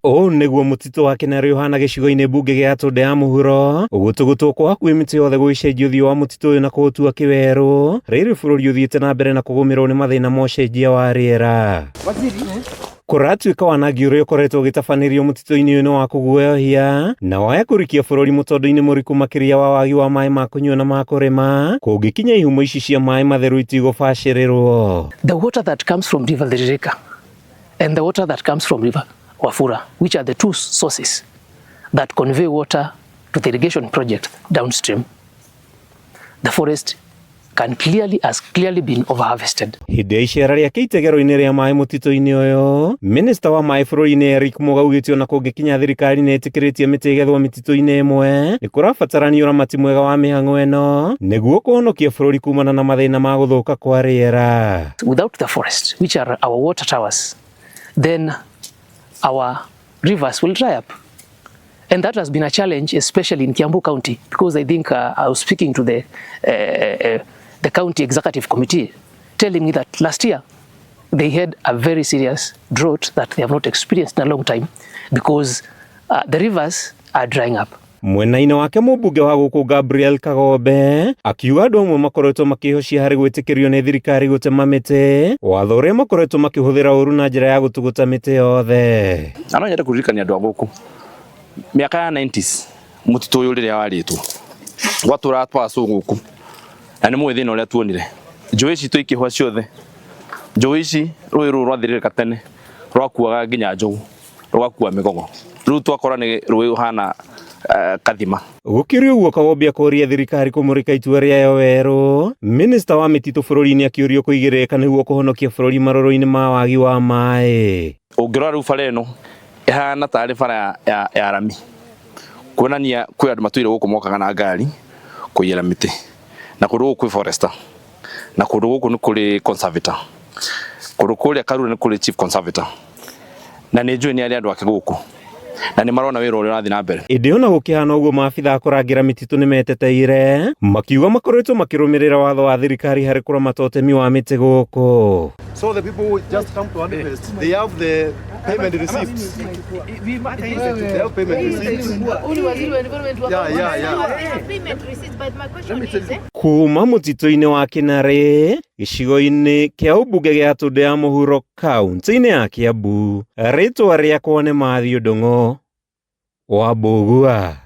Ũũ nĩguo mũtitũ wa Kĩnarĩ ũhana gĩcigo-inĩ mbunge gĩa Gatũndũ ya mũhuro, gũtũgũtwo kwa hakuhĩ mĩtĩ yothe gũgĩcenjia ũthiũ wa mũtitũ ũyũ na kũũtua kĩwerũ, rĩrĩ bũrũri ũthiĩte na mbere na kũgũmĩrwo nĩ mathĩna ma ũcenjia wa rĩera. Kũratuĩka wanangi ũrĩa ũkoretwo ũgĩtabanĩrio mũtitũ-inĩ ũyũ nĩ wa kũguoyohia na waya kũrikia bũrũri mũtondo-inĩ mũriku makĩria wa wagi wa maĩ ma kũnyua na ma kũrĩma, kũngĩkinya ihumo ici cia maĩ matheru itigũbacĩrĩrwo. The water that comes from River Thiririka and the water that comes from River Wafura, which are the two sources that convey water to the irrigation project downstream, the forest can clearly has clearly been overharvested. Hĩndĩ ya icera rĩake itegero-inĩ rĩa maĩ mũtitũ-inĩ ũyũ, minista wa maĩ bũrũri-inĩ Eric Muga augĩte ona kũngĩkinya thirikari nĩ ĩtĩkĩrĩtie mĩtĩ ĩgethwo mĩtitũ-inĩ ĩmwe, nĩ kũrabatarania ũramati mwega wa mĩhang'o ĩno nĩguo kũhonokia bũrũri kumana na mathĩna ma gũthũka kwa rĩera. Without the forest, which are our water towers, then our rivers will dry up. And that has been a challenge, especially in Kiambu County, because I think I was speaking to the county executive committee, telling me that last year they had a very serious drought that they have not experienced in a long time because the rivers are drying up. Mwena-inĩ wake mũmbunge wa gũkũ Gabriel Kagombe akiuga andũ amwe makoretwo makĩhocia harĩ gwĩtĩkĩrio nĩ thirikari gũtema mĩtĩ, watho ũrĩa makoretwo makĩhũthĩra ũru na njĩra ya gũtũgũta mĩtĩ yothe. Na no nyende kũririkania andũ a gũkũ mĩaka ya 90s mũtitũ ũyũ rĩrĩa warĩtwo gwatũraga twacũ gũkũ na nĩ mũĩ thĩna ũrĩa tuonire njũĩ citũ ikĩhwa ciothe njũĩ ici rũĩ rũrũ rwathirĩrĩka tene rwakuaga nginya njogu rũgakua mĩgogo rĩu twakora nĩ rũĩ rũhana kathima. Gũkĩrĩ ũguo Kagombe akũria thirikari kũmũrĩka itua rĩayo werũ, minista wa mĩtitũ bũrũri-inĩ akĩũrio kũigĩrĩrĩka nĩguo kũhonokia bũrũri marũrũ-inĩ ma wagi wa maĩ. Ũngĩrora rĩu bara ĩno ĩhana tarĩ bara ya rami kuonania kwĩ andũ matũire gũkũ mokaga na ngari kũiyĩra mĩtĩ na kũndũ gũkũ kwĩ forester na kũndũ gũkũ nĩ kũrĩ conservator kũndũ kũrĩa Karura nĩ kũrĩ chief conservator na nĩ njũĩ nĩ arĩ andũ ake gũkũ na nĩ marona wĩra ũrĩa ũrathiĩ na mbere. Ĩndĩ ona gũkĩhana ũguo maabitha a kũrangĩra mĩtitũ nĩ meteteire makiuga makoretwo makĩrũmĩrĩra watho wa thirikari harĩ kũramata ũtemi wa mĩtĩ gũkũ. So the people who just come to harvest, they have the payment receipts. They have payment receipts. Yeah. Payment receipts, but my question is, Kuma mũtitũ-inĩ wa Kĩnarĩ gĩcigo-inĩ kĩa ũmbunge gĩa Tũndũ ya mũhuro kaunti-inĩ ya Kiambu, rĩtwa rĩakwa nĩ Matthew Ndung'u wa Mbũgua.